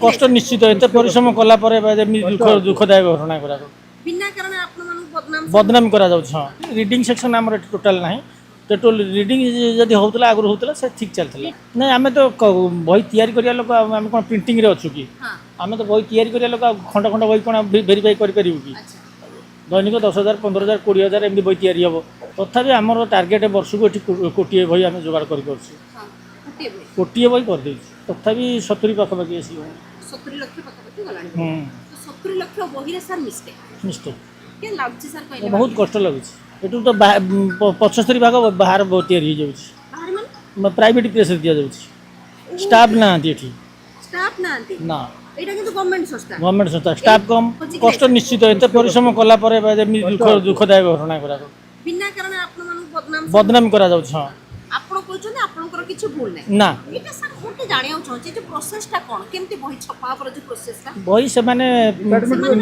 କଷ୍ଟ ନିଶ୍ଚିତ। ଏତେ ପରିଶ୍ରମ କଲା ପରେ ଏମିତି ଦୁଃଖଦାୟକ ଘଟଣା ଗୁଡ଼ାକ। ବିନା କାରଣ ଆପଣମାନଙ୍କୁ ବଦନାମ। ବଦନାମ କରାଯାଉଛି, ହଁ। ରିଡ଼ିଂ ସେକ୍ସନ୍ ଆମର ଏଠି ଟୋଟାଲ୍ ନାହିଁ। ଟୋଟାଲ ରିଡ଼ିଂ ଯଦି ହେଉଥିଲା, ଆଗରୁ ହେଉଥିଲା, ସେ ଠିକ୍ ଚାଲିଥିଲା। ନାଇଁ, ଆମେ ତ ବହି ତିଆରି କରିବା ଲୋକ। ଆଉ ଆମେ କ'ଣ ପ୍ରିଣ୍ଟିଂରେ ଅଛୁ କି? ଆମେ ତ ବହି ତିଆରି କରିବା ଲୋକ। ଆଉ ଖଣ୍ଡ ଖଣ୍ଡ ବହି କ'ଣ ଭେରିଫାଇ କରିପାରିବୁ କି? ଦୈନିକ 10,000, 15,000, 20,000 ଏମିତି ବହି ତିଆରି ହେବ। ତଥାପି ଆମର ଟାର୍ଗେଟ୍ ବର୍ଷକୁ ଏଠି କୋଟିଏ ବହି ଆମେ ଯୋଗାଡ଼ କରିପାରୁଛୁ। ହଁ, ଗୋଟିଏ ବହି? କୋଟିଏ ବହି କରିଦେଇଛୁ। ତଥାପି 70 ପାଖାପାଖି ଆସିବ। 70 ଲକ୍ଷ ପାଖାପାଖି ଗଲାଣି? ହୁଁ। ତ 70 ଲକ୍ଷ ବହିରେ ସାର୍ ମିଷ୍ଟେକ୍? ମିଷ୍ଟେକ୍। କେମିତି ଲାଗୁଛି ସାର୍, କହିଲେ? ବହୁତ କଷ୍ଟ ଲାଗୁଛି। ଏଠୁ ତ 75 ଭାଗ ବାହାର ତିଆରି ହେଇଯାଉଛି। ବାହାରେ ମାନେ? ପ୍ରାଇଭେଟ୍ ପ୍ରେସ୍ରେ ଦିଆଯାଉଛି। ଷ୍ଟାଫ୍ ନାହାନ୍ତି ଏଠି। ଷ୍ଟାଫ୍ ନାହାନ୍ତି? ନା। ଏଇଟା କିନ୍ତୁ ଗଭର୍ଣ୍ଣମେଣ୍ଟ ସଂସ୍ଥା। ଗଭର୍ଣ୍ଣମେଣ୍ଟ ସଂସ୍ଥା, ଷ୍ଟାଫ୍ କମ୍। କଷ୍ଟ ନିଶ୍ଚିତ। ଏତେ ପରିଶ୍ରମ କଲା ପରେ ଏମିତି ଦୁଃଖଦାୟକ ଘଟଣା ଗୁଡ଼ାକ। ବିନା କାରଣ ଆପଣମାନଙ୍କୁ ବଦନାମ। ବଦନାମ କରାଯାଉଛି, ହଁ। ଆପଣ କହୁଛନ୍ତି ଆପଣଙ୍କର କିଛି ଭୁଲ ନାହିଁ? ନା। ଏଇଟା ସାର୍, ମୁଁ ଟିକେ ଜାଣିବାକୁ ଚାହୁଁଛି ଯେ ପ୍ରୋସେସଟା କ'ଣ, କେମିତି ବହି ଛପା ହବାର ଯୋଉ ପ୍ରୋସେସଟା? ବହି ସେମାନେ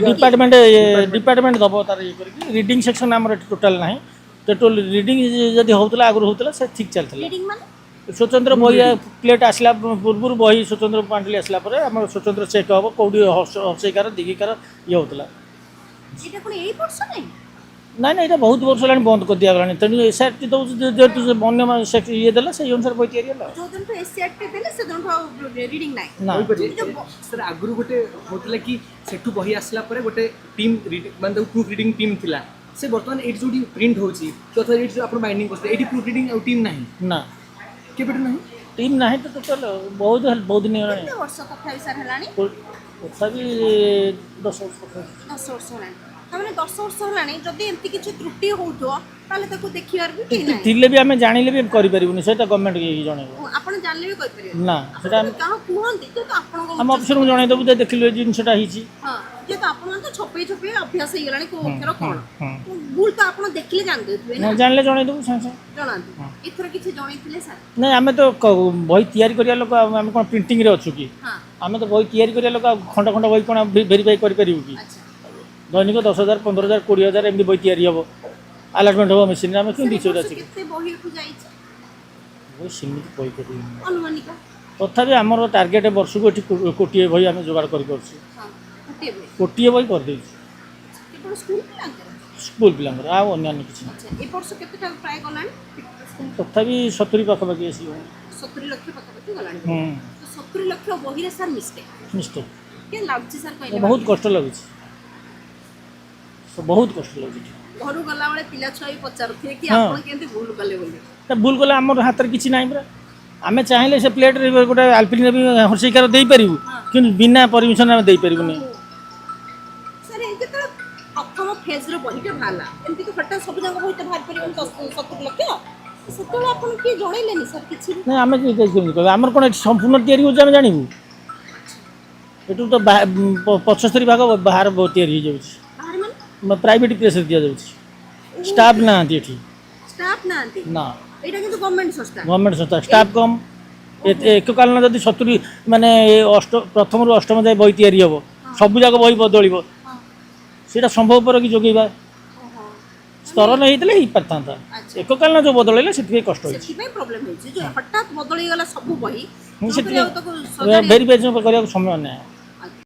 ଡିପାର୍ଟମେଣ୍ଟ ଡିପାର୍ଟମେଣ୍ଟ ଦେବ ତାର ଇଏ କରିକି। ରିଡ଼ିଂ ସେକ୍ସନ୍ ଆମର ଏଠି ଟୋଟାଲ୍ ନାହିଁ। ଟୋଟାଲ ରିଡ଼ିଂ ଯଦି ହେଉଥିଲା, ଆଗରୁ ହେଉଥିଲା, ସେ ଠିକ୍ ଚାଲିଥିଲା। ରିଡିଂ ମାନେ? ସ୍ୱତନ୍ତ୍ର ବହି ପ୍ଲେଟ୍ ଆସିଲା ପୂର୍ବରୁ, ବହି ସ୍ୱତନ୍ତ୍ର ପାଣ୍ଡୁଲି ଆସିଲା ପରେ ଆମର ସ୍ୱତନ୍ତ୍ର ଚେକ୍ ହେବ, କେଉଁଠି ହର୍ଷେଇକାର ଦୀର୍ଘଈକାର ଇଏ ହେଉଥିଲା। ଏଇଟା କ'ଣ ଏଇ ବର୍ଷ ନାହିଁ? ନାଇଁ ନାଇଁ, ଏଇଟା ବହୁତ ବର୍ଷ ହେଲାଣି ବନ୍ଦ କରିଦିଆଗଲାଣି। ତେଣୁ ଏସ୍ଆର୍ଟି ଦେଉଛି ଯେହେତୁ, ସେ ଅନ୍ୟ ସେ ଇଏ ଦେଲା, ସେଇ ଅନୁସାରେ ବହି ତିଆରି ହେଲା। ଯୋଉ ଦିନଠୁ ଏସସିଆରଟି ଦେଲେ, ସେଦିନଠୁ ଆଉ ରିଡିଂ ନାହିଁ? ନା। ସାର୍, ଆଗରୁ ଗୋଟେ ହଉଥିଲା କି ସେଠୁ ବହି ଆସିଲା ପରେ ଗୋଟେ ଟିମ୍, ମାନେ ତାକୁ ପ୍ରୁଫ୍ ରିଡ଼ିଂ ଟିମ୍ ଥିଲା। ସେ ବର୍ତ୍ତମାନ ଏଇଠି ଯୋଉଠି ପ୍ରିଣ୍ଟ ହେଉଛି କି ଅଥବା ଏଇଠି ଯୋଉ ଆପଣ ବାଇଣ୍ଡିଂ କରୁଛନ୍ତି, ଏଇଠି ପ୍ରୁଫ୍ ରିଡ଼ିଂ ଆଉ ଟିମ୍ ନାହିଁ? ନା। କେବେଠୁ ନାହିଁ? ଟିମ୍ ନାହିଁ ତ ଟୋଟାଲ। ବହୁତ ବହୁତ ଦିନ ହେଇଗଲାଣି। କେତେ ବର୍ଷ ତଥାପି ସାର୍ ହେଲାଣି? ତଥାପି 10 ବର୍ଷ ପାଖାପାଖି। 10 ବର୍ଷ ହେଲାଣି। ତାମାନେ 10 ବର୍ଷ ହେଲାଣି, ଯଦି ଏମିତି କିଛି ତ୍ରୁଟି ହଉଥିବ, ତାହେଲେ ତାକୁ ଦେଖିବାର ବି କେହି ନାହିଁ। ଥିଲେ ବି ଆମେ ଜାଣିଲେ ବି କରିପାରିବୁନି। ସେଇଟା ଗଭର୍ଣ୍ଣମେଣ୍ଟ ଜଣେଇବ। ଓ, ଆପଣ ଜାଣିଲେ ବି କହିପାରିବେ? ନା, ସେଟା ଆପଣ କାହା କୁହନ୍ତି, ଯେହେତୁ ଆପଣଙ୍କ ଆମ ଅଫିସରଙ୍କୁ ଜଣେଇଦେବୁ ଯେ ଦେଖିଲୁ, ଏ ଜିନିଷଟା ହେଇଛି। ହଁ, ଯେହେତୁ ଆପଣ ତ ଛପେଇ ଛପେଇ ଅଭ୍ୟାସ ହେଇଗଲାଣି, କୋଉ ଅକ୍ଷର କ'ଣ ଭୁଲ ତ ଆପଣ ଦେଖିଲେ ଜାଣିଦେଉଥିବେ ନା? ନା, ଜାଣିଲେ ଜଣେଇଦେବୁ ସାଙ୍ଗେ ସାଙ୍ଗେ। ଜଣାନ୍ତି। ଏଥର କିଛି ଜଣେଇଥିଲେ ସାର୍? ନାଇଁ, ଆମେ ତ ବହି ତିଆରି କରିବା ଲୋକ। ଆଉ ଆମେ କ'ଣ ପ୍ରିଣ୍ଟିଂରେ ଅଛୁ କି? ଆମେ ତ ବହି ତିଆରି କରିବା ଲୋକ। ଆଉ ଖଣ୍ଡ ଖଣ୍ଡ ବହି କ'ଣ ଭେରିଫାଇ କରିପାରିବୁ କି? ଦୈନିକ 10,000, 15,000, 20,000 ଏମିତି ବହି ତିଆରି ହେବ, ଆଲାଟମେଣ୍ଟ ହେବ ମେସିନ୍ରେ। ଆମେ କେମିତି ସାର୍, ଏ ସେଇଟା ବର୍ଷ କେତେ ବହି ଏଠୁ ଯାଇଛି? ବହି ସେମିତି କହିପାରିବୁନି। ଅନୁମାନିକ? ତଥାପି ଆମର ଟାର୍ଗେଟ୍ ବର୍ଷକୁ ଏଠି କୋଟିଏ ବହି ଆମେ ଯୋଗାଡ଼ କରିପାରୁଛୁ। ହଁ, ଗୋଟିଏ ବହି? କୋଟିଏ ବହି କରିଦେଇଛୁ। କେବଳ ସ୍କୁଲ ପିଲାଙ୍କର? ସ୍କୁଲ ପିଲାଙ୍କର, ଆଉ ଅନ୍ୟାନ୍ୟ କିଛି ନାହିଁ। ଆଚ୍ଛା, ଏ ବର୍ଷ କେତେଟା ପ୍ରାୟ ଗଲାଣି? ତଥାପି 70 ପାଖାପାଖି ଆସିବ। 70 ଲକ୍ଷ ପାଖାପାଖି ଗଲାଣି? ହୁଁ। ତ 70 ଲକ୍ଷ ବହିରେ ସାର୍ ମିଷ୍ଟେକ୍? ମିଷ୍ଟେକ୍। କେମିତି ଲାଗୁଛି ସାର୍, କହିଲେ? ବହୁତ କଷ୍ଟ ଲାଗୁଛି, ବହୁତ କଷ୍ଟ ଲାଗୁଛି। ଘରୁ ଗଲାବେଳେ ପିଲା ଛୁଆ ବି ପଚାରୁଥିବେ କି ଆପଣ କେମିତି ଭୁଲ କଲେ ବୋଲି। ତା ଭୁଲ କଲେ ଆମର ହାତରେ କିଛି ନାହିଁ ପରା। ଆମେ ଚାହିଁଲେ ସେ ପ୍ଲେଟ୍ରେ ଗୋଟେ ଆଲପିନରେ ବି ହର୍ଷେଇକାର ଦେଇପାରିବୁ, କିନ୍ତୁ ବିନା ପରମିସନ୍ ଆମେ ଦେଇପାରିବୁନି। ସାର୍, ଏ ଯେତେବେଳେ ପ୍ରଥମ ଫେଜ୍ର ବହିଟା ବାହାରିଲା, ଏମିତି ତ ହଠାତ୍ ସବୁ ଯାକ ବହି ତ ବାହାରି ପାରିବନି 70 ଲକ୍ଷ, ସେତେବେଳେ ଆପଣ କିଏ ଜଣେଇଲେନି ସାର୍ କିଛି ବି? ନାଇଁ, ଆମେ କେମିତି କହିବୁ? ଆମର କ'ଣ ଏଠି ସମ୍ପୂର୍ଣ୍ଣ ତିଆରି ହେଉଛି, ଆମେ ଜାଣିବୁ? ଏଠୁ ତ 75 ଭାଗ ବାହାର ତିଆରି ହେଇଯାଉଛି। ବାହାରେ ମାନେ? ପ୍ରାଇଭେଟ୍ ପ୍ରେସ୍ରେ ଦିଆଯାଉଛି। ଷ୍ଟାଫ୍ ନାହାନ୍ତି ଏଠି। ଷ୍ଟାଫ୍ ନାହାନ୍ତି? ନା। ଏଇଟା କିନ୍ତୁ ଗଭର୍ଣ୍ଣମେଣ୍ଟ ସଂସ୍ଥା। ଗଭର୍ଣ୍ଣମେଣ୍ଟ ସଂସ୍ଥା, ଷ୍ଟାଫ୍ କମ୍। ଏତେ ଏକକାଳୀନ ଯଦି 70, ମାନେ ପ୍ରଥମରୁ ଅଷ୍ଟମ ଯାଏ ବହି ତିଆରି ହେବ, ସବୁ ଯାକ ବହି ବଦଳିବ, ସେଇଟା ସମ୍ଭବପର କି ଯୋଗେଇବା? ସ୍ତର ନ ହେଇଥିଲେ ହେଇପାରିଥାନ୍ତା। ଏକକାଳୀନ ଯେଉଁ ବଦଳେଇଲେ, ସେଥିପାଇଁ କଷ୍ଟ ହେଇଛି। ସେଥିପାଇଁ ପ୍ରୋବ୍ଲେମ ହେଇଛି, ଯୋଉ ହଠାତ୍ ବଦଳିଗଲା ସବୁ ବହି, ମୁଁ ତେଣୁକରି ସେଥିପାଇଁ ଆଉ ତାକୁ ସଜାଡ଼ି ଭେରିଫିକେସନ୍ କରିବାକୁ ସମୟ ନାହିଁ।